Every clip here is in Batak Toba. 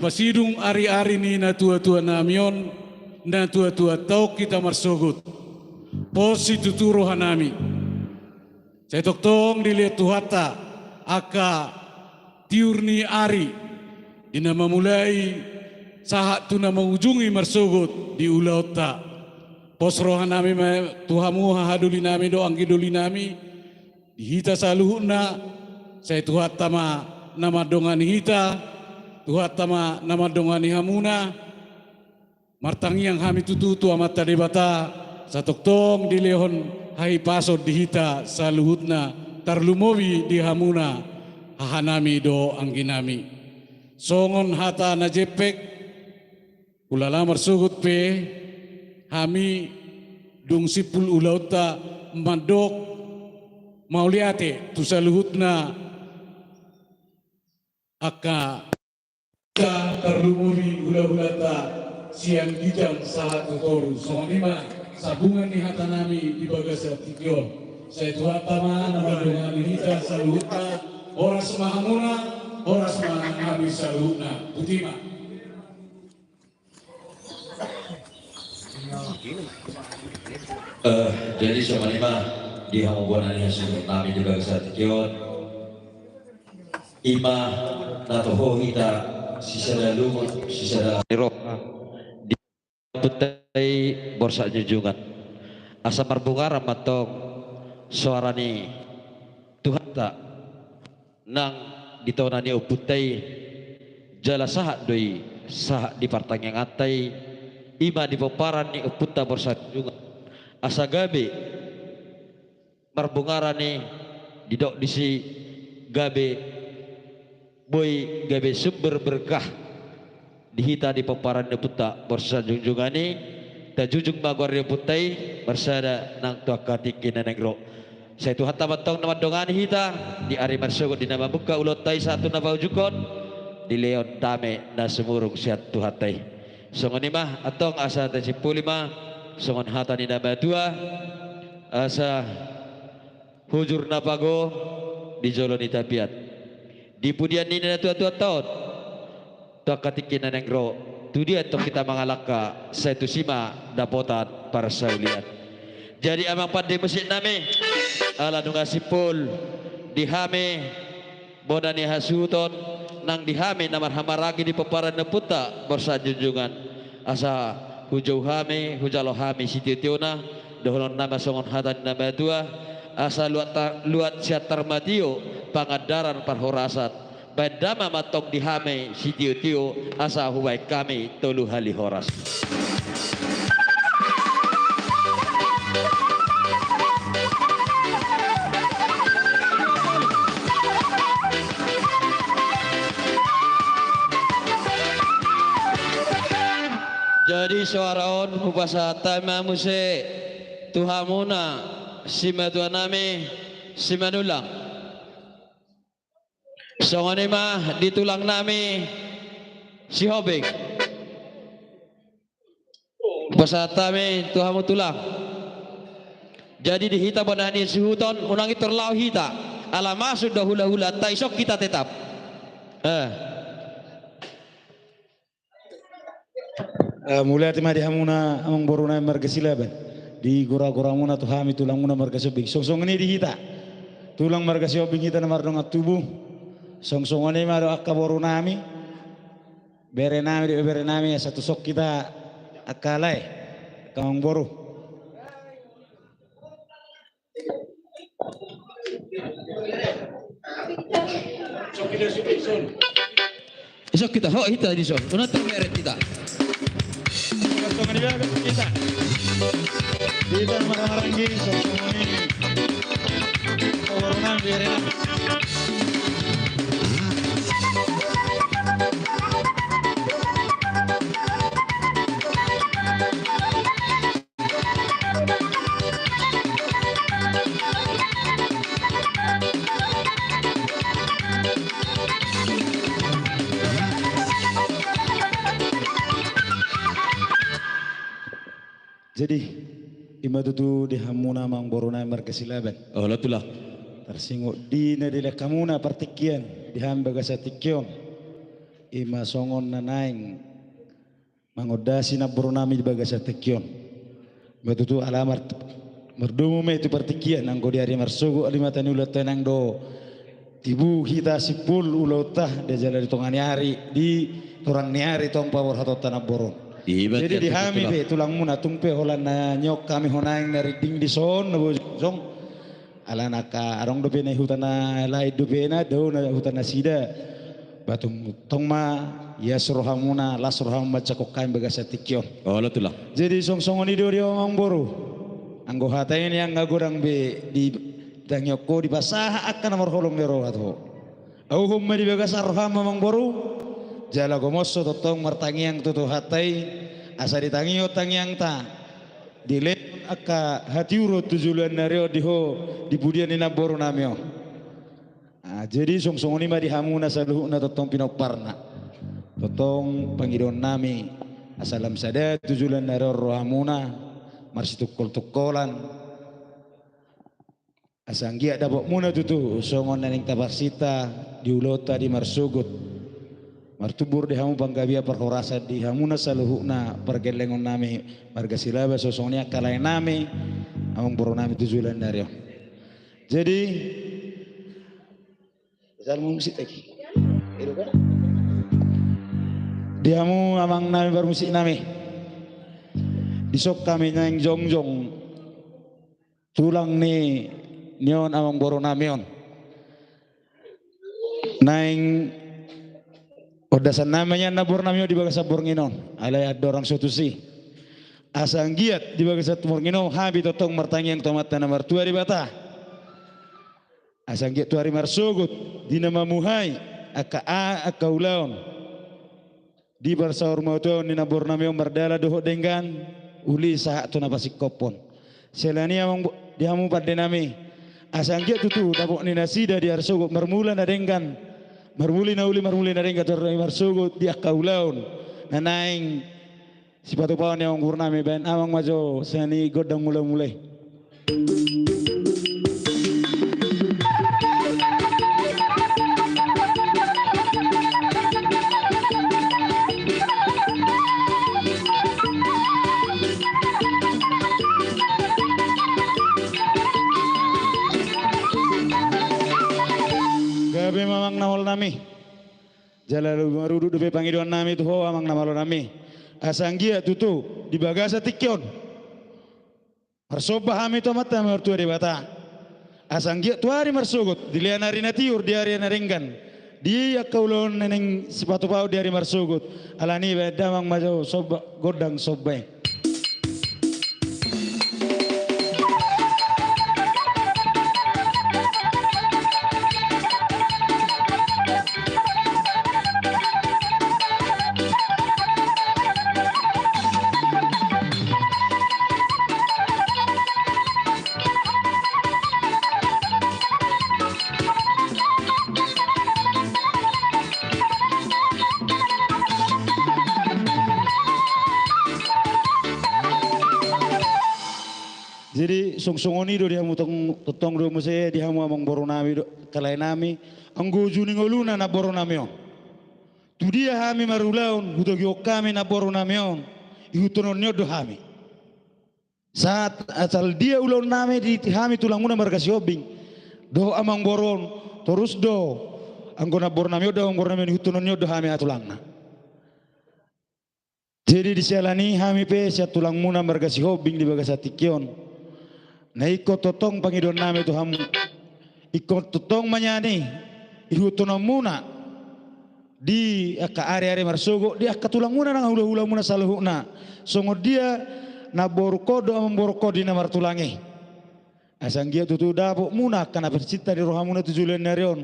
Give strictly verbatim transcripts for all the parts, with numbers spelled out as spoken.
Pasidung ari-ari ni natuatuanami on, natuatuanta on hita marsogot. Pos situtu rohanami. Sai tongtong dilehon Tuhanta angka tiur ni ari, di na mamulai sahat tu na mangujungi marsogot di ulaonta. Pos rohanami ma tu hamu hahadolinami dohot anggidolinami, di hita saluhutna, sai Tuhanta ma na mandongani hita, Tuhanta ma na mandongani hamuna. Martangiang hami tutu tu Amanta Debata, sai tongtong dilehon hahipason di hita saluhutna, tarlumobi di hamuna, hahanami dohot angginami. Songon hata na jempek, hulala marsogot pe hami, dung simpul ulaonta, mandok mauliate tu saluhutna angka hita, tarlumobi hulahulanta sian ginjang sahat tu toru. Songon i ma sambungan ni hatanami di bagasan tingki on. Sai Tuhanta ma na mandongani hita saluhutna. Horas ma hamuna, horas ma hami saluhutna. Botima. Eh, jadi songon i ma di hamu bona ni hasuhuton nami di bagasan tingki on. I ma na toho hita sisada lungun, sisada roha di Ompunta i Borsak Junjungan. Asa marbungaran ma antong soara ni Tuhanta nang di tona ni Ompunta i, jala sahat do i sahat di partangianganta i, i ma di pomparan ni Ompunta Borsak Junjungan. Asa gabe marbungaran i, didok disi gabe, boi gabe sumber berkah di hita di pomparan ni Ompunta Borsak Junjungan i. Tajujung ma goar ni Ompunta i marsada nang tu angka tingki na naeng ro. Sai Tuhanta ma antong na mandongani hita di ari marsogot, di na mamungka ulaonta i sahat tu na paujunghon, dilehon dame na sumurung sian Tuhanta i. Songon i ma antong asa tasimpuli ma songon hata ni na matua, asa hujur na pago di jolo ni tapian. Di pudian ni natuatuanta on, tu angka tingki na naeng ro, tu dia antong hita mangalangka, sai tusi ma dapotan parsaulian. Jadi amang pande musik nami, ala nunga simpul di hami bona ni hasuhuton, nang di hami na marhahamaranggi di pomparan ni Ompunta Borsak Junjungan, asa hujou hami, hujalo hami sitiotiona, dohonon nama songon hata ni na matua, asa luat ta-, luat sian tarmatio, pangandaran parhorasan, baen damang ma antong di hami sitiotio, asa hubaen hami tolu hali horas. Jadi soara on hupasahat hami ma muse tu hamuna simatua nami Simanullang. Songon i ma di tulang nami Sihombing. Pasahat hami tu hamu tulang. Jadi di hita bona ni hasuhuton, unang intor laho hita, ala masuk do hulahulanta, dison hita tetap. Eh. Eh, mauliate ma di hamuna amangboru nami marga Silaban, di goragoramuna tu hami tulangmuna marga Sihombing. Songon i di hita tulang marga Sihombing, hita na mardongan tubu. Songon i ma do angka boru nami, bere nami, di bere nami, asa tuson hita angka lae, angka amangboru. Dison hita, ho, hita dison. Unang tar meret hita. Hita. Hita marhahamaranggi, songon i. Songon i, bere nami. Jadi, i ma tutu di hamuna amangboru nami marga Silaban. Olo, tulang. Tarsingot di na dilehon hamuna partingkian di hami bagasan tingki on. Ima songon na naeng mangondasi namboru nami di bagasan tingki on. Ima tutu ala mar-, mardomu ma i tu partingkian, anggo di ari marsogot, alai ma tani ulaonta nang do tibu hita simpul ulaonta, di jala di tonga ni ari, di torang ni ari tong paborhatonta namboru on. Jadi di hami pe tulangmuna, tung pe holan na niok hami ho naeng na rinding dison, na bojong. Alana angka adong dope na i huta na lain dope na, dao na huta nasida. Ba tung tong ma ias rohamuna, las rohamu manjangkon hami bagasan tingki on. Olo tulang. Jadi songon i do di ho amangboru. Anggo hata i nian nga godang be ditangihon ho, dipasahat angka na marholong ni roha tu ho. Auhon ma di bagasan roham amangboru. Jala gomos ho tongtong martangiang tutu hata i, asa ditangihon tangiangta. Dilehon angka hatiuron tu joloan ni ari on di ho, di pudian ni namboru nami on. Ah, jadi songon i ma di hamuna saluhutna tongtong pinomparna. Tongtong pangidoan nami, asa lam sada tu joloan ni ari on rohamuna, marsitungkol-tungkolan. Asa anggiat dapotmuna tutu songon na naeng taparsinta di ulaonta di marsogot. Martumbur di hamu panggabean parhorasan di hamuna saluhutna pargellengon nami marga Silaba, songon i angka lae nami, amangboru nami tu joloan ni ari on. Jadi, di hamu amang nami parmusik nami, dison hami naeng jongjong. Tulang ni, ni on amangboru nami on. Naeng ondasan nami ma nian namboru nami on di bagasan borngin on. Alai andorang so tusi, asa anggiat di bagasan borngin on hami tongtong martangiang tu Amanta na martua Debata. Asa anggiat tu ari marsogot, di na mamuhai angka a-, angka ulaon. Di parsaurmatuaon ni namboru nami on mardalan dohot denggan, uli sahat tu na pasingkophon. Siala ni i amang bo-, di hamu pande nami. Asa anggiat tutu dapot ni nasida di ari sogot marmula na denggan. Marmula na uli, marmula na denggan tu ari marsogot di angka ulaon na naeng sipatupaon ni amangboru nami, baen amang ma jo sian i gondang mulamula i. Gabe ma amang na malo nami. Jala lobi marudut dope pangidoan nami tu ho amang na malo nami. Asa anggiat tutu di bagasan tingki on marsomba hami tu Amanta na martua Debata. Asa anggiat tu ari marsogot, dilehon ari na tiur, di ari na denggan, di angka ulaon na naeng sipatupaon di ari marsogot. Alani i baen damang ma jo somba, gondang somba i. Jadi songon i do di hamu tong-, tongtong do muse di hamu amangboru nami dohot angka lae nami, anggo uju ni ngoluna namboru nami on. Tu dia hami marulaon, hutogihon hami namboru nami on, ihuthononni on do hami. Sahat asal dia ulaon nami di hami tulangmuna marga Sihombing dohot amangboru on, torus do anggo namboru nami on dohot amangboru nami on, ihuthononni on do hami aha tulangna. Jadi di siala ni i hami pe sian tulangmuna marga Sihombing di bagasan tingki on, na ingkon tongtong pangidoan nami tu hamu, ingkon tongtong ma nian i ihuthononmuna di angka ari-ari marsogot di angka tulangmuna nang hula-hulamuna saluhutna, songon dia namborungkon dohot amangborungkon di na martulang i. Asa anggiat tutu dapotmuna angka na pinarsinta di rohamuna tu joloan ni ari on,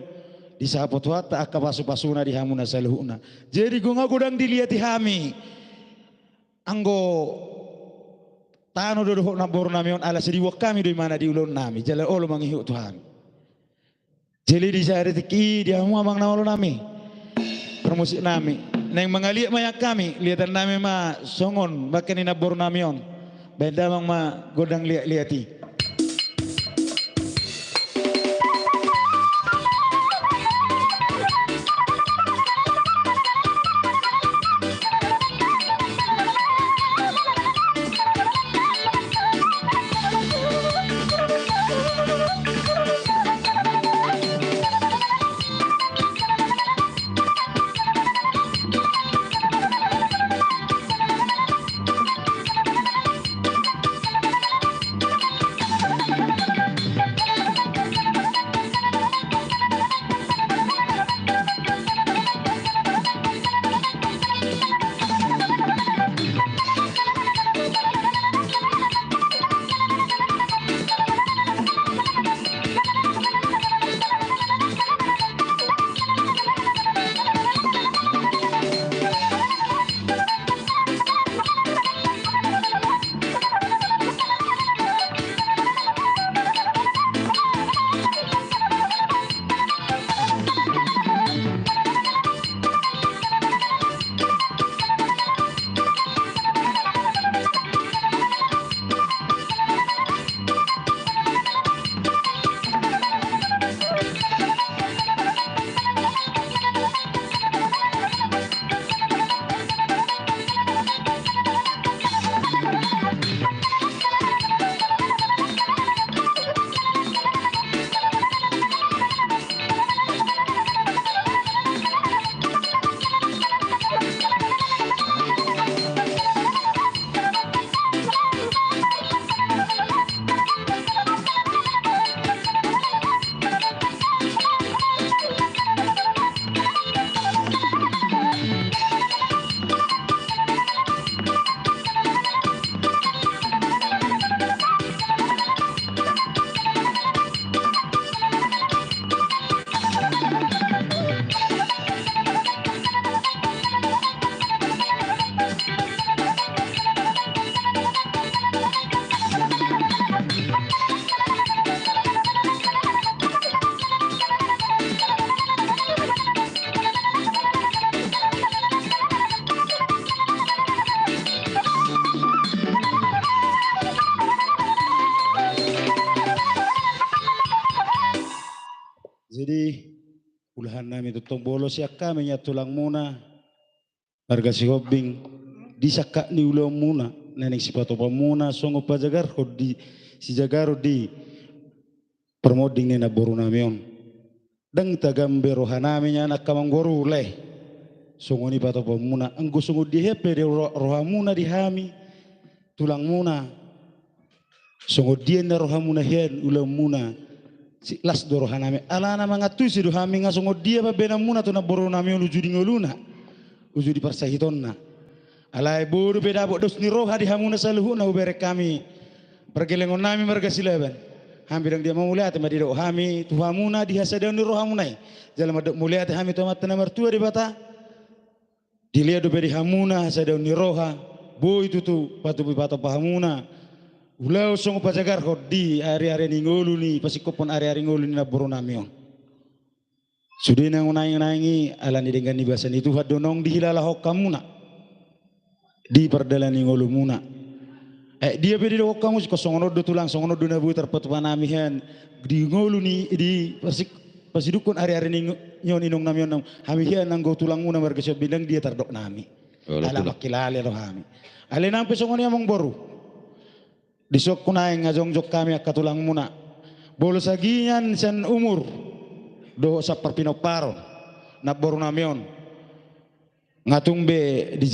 disahaphon Tuhanta angka pasu-pasuna di hamuna saluhutna. Jadi nunga godang diliati hami anggo tano do dohot namboru nami on, ala sidibuan hami do imana di ulaon nami, jala olo mangihut tu hami. Jadi di sada tingki i di hamu amang na malo nami, parmusik nami, naeng mangaliat ma nian hami, liatan nami ma songon bangke ni namboru nami on. Baen damang ma gondang liat-liat i. Di ulahan nami tongtong bolo sian hami nian tulangmuna marga Sihombing di sangkap ni ulaonmuna na naeng sipatupaonmuna songon pajagarhon di sijagaron di parmonding ni namboru nami on. Ndang tagan be roha nami nian angka amangboru lae. Songon i patupaonmuna anggo songon dia hian pe rohamuna di hami tulangmuna. Songon dia na rohamuna hian ulaonmuna. Las do roha nami alana mangantusi do hami nga songon dia pambahenanmuna tu namboru nami on uju di ngoluna uju di parsahitonna. Alai boi dope dapot dos ni roha di hamuna saluhutna hubereng hami pargellengon nami marga Silaban. Hami ndang dia mamauliate ma didok hami tu hamuna di hasadaon ni rohamuna i. Jala mandok mauliate hami tu Amanta na martua Debata. Dilehon dope di hamuna hasadaon ni roha boi tutu patupa patupa hamuna ulaon songon pajagarhon di ariari ni ngolu ni pasingkophon ariari ngolu ni namboru nami on. Sude na naeng-naeng i ala ni denggan ni basa ni Tuhan do naung dihilalahon hamuna di pardalanan ni ngolumuna. Eh, dia pe didok hamu singkop songon on do tulang, songon on do na boi tarpatupa nami hian di ngolu ni di pasik pasidungkon ariari ni inong nami on. Hami hian anggo tulangmuna marga Sihombing ndang dia tardok nami. Ala mangkilala do hami. Alai nang pe songon i amangboru. Dison hunaeng nga jongjong hami angka tulangmuna. Bolo sagian sian umur dohot sian parpinomparon namboru nami on. Nga tung be di